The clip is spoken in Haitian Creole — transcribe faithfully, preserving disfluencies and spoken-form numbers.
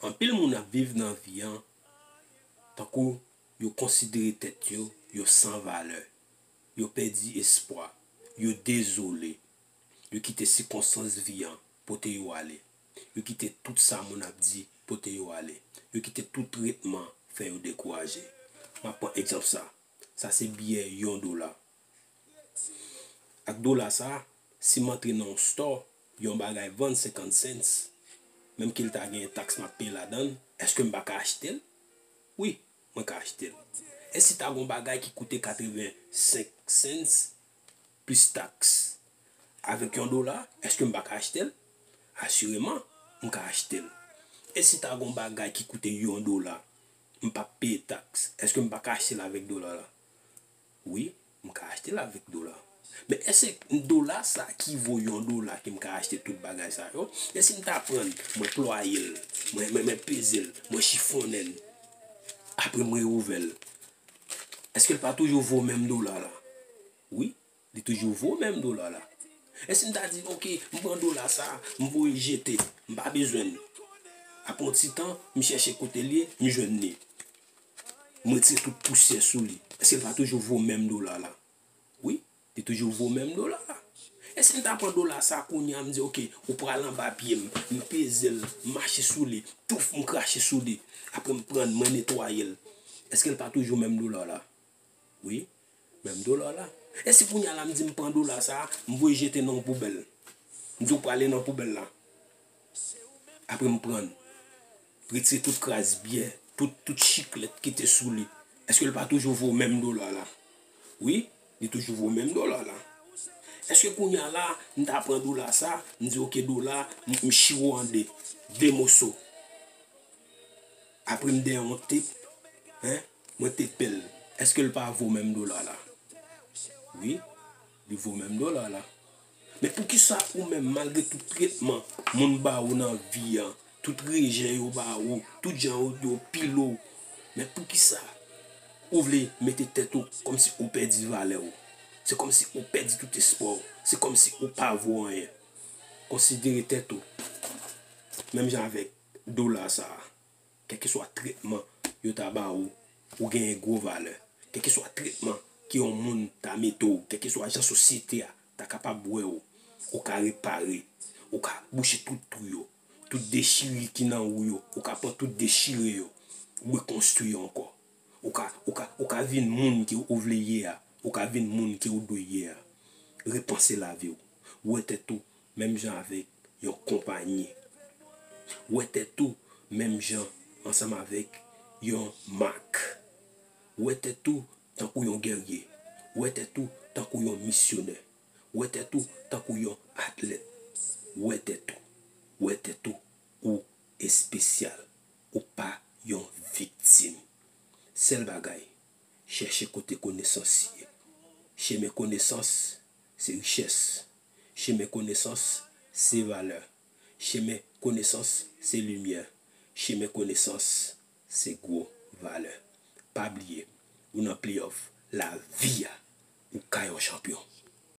Anpil moun ap viv nan vi an tankou yo konsidere tèt yo, yo san valè, yo pèdi espwa, yo dezole, yo kite sikonstans vi an pote yo ale, yo kite tout sa moun ap di pote yo ale, yo kite tout tretman fè yo dekouraje. M ap pran egzanp sa, sa se biyè yon dola. Ak dola sa, si m antre nan yon store, yon bagay vann senkant cents, menm ke l ta gen taks m ap peye ladan l, èske m pa ka achte l? Wi, mwen ka achte l. E si ta gen yon bagay ki koute katrevensenk cents plis taks avèk yon dola, èske m pa ka achte l? Asireman, m ka achte l. E si ta gen yon bagay ki koute yon dola, m p ap peye taks, èske m pa ka achte l avèk dola la? Wi, m ka achte l avèk dola. Men èske dola sa ki vo yon dola ke m ka achte tout bagay sa yo? E si m ta pran l, mwen plwaye l, mwen, mwen, mwen peze l, mwen chifonnen l, apre mwen ouvè l, èske l pa toujou vo menm dola la? Wi, li toujou vo menm dola la. E si m ta di, oke, m pran dola sa, m voye jete, m pa bezwen l. Apre yon ti tan, m chèche kote l ye, m jwenn li. M retire tout pousyè sou li. Èske l pa toujou vo menm dola la? Wi, li toujou vo menm dola la. E si m ta pran dola sa kounye a, m di, oke, ou pral anba pye m, m peze l, m mache sou li, touf, m krache sou li. Apre m pran l, mwen netwaye l. Èske l pa toujou menm dola la? Wi, menm dola la. E si kounye a la m di m pran dola sa, m voye jete nan yon poubèl. M di w prale nan poubèl la. Apre m pran l, retire tout kras byè, tout, tout chiklèt ki te sou li. Èske l pa toujou vo menm dola la? Wi, li toujou vo menm dola la. Èske kounye a la, m ta pran dola sa, m di oke dola, m, m chire w an de, de moso. Apre m dèyè yon tep, en, mwen tepe l. Èske l pa vo menm dola la? Wi, li vo menm dola la. Men poukisa ou menm, malgre tout tretman moun ba ou nan vi an, tout rejè yo ba ou, tout jan yo, yo pile w, men poukisa ou vle mete tèt ou kòmsi ou pèdi valè w? Se kòmsi ou pèdi tout espwa w. Se kòmsi ou pa vo anyen. Konsidere tèt ou menm jan avèk dola sa a. Kèlkeswa tretman yo ta ba ou, ou genyen gwo valè. Kèlkeswa tretman ke yon moun ta mete w, kèlkeswa jan sosyete a ta kapab wè w, ou ka repare, ou ka bouche tout twou yo, tout dechiri ki nan ou yo, ou ka pran tout dechire yo, ou rekonstwi ankò. Ou ka, ou ka, ou ka vin moun ke ou vle ye a, ou ka vin moun ke ou dwe ye a. Repanse lavi w. Wè tèt ou menm jan avèk yon konpayi. Wè tèt ou menm jan ansanm avèk yon mak. Wè tèt ou tankou yon gèrye. Wè tèt ou tankou yon misyonè. Wè tèt ou tankou yon atlèt. Wè tèt ou. Wè tèt ou. Ou espesyal. Ou pa yon viktim. Sèl bagay, chèche kote konesans ye. Chemen konesans se richès. Chemen konesans se valè. Chemen konesans se limyè. Chemen konesans se gwo valè. Pa bliye, ou nan playoff lavi a, ou ka yon chanpyon.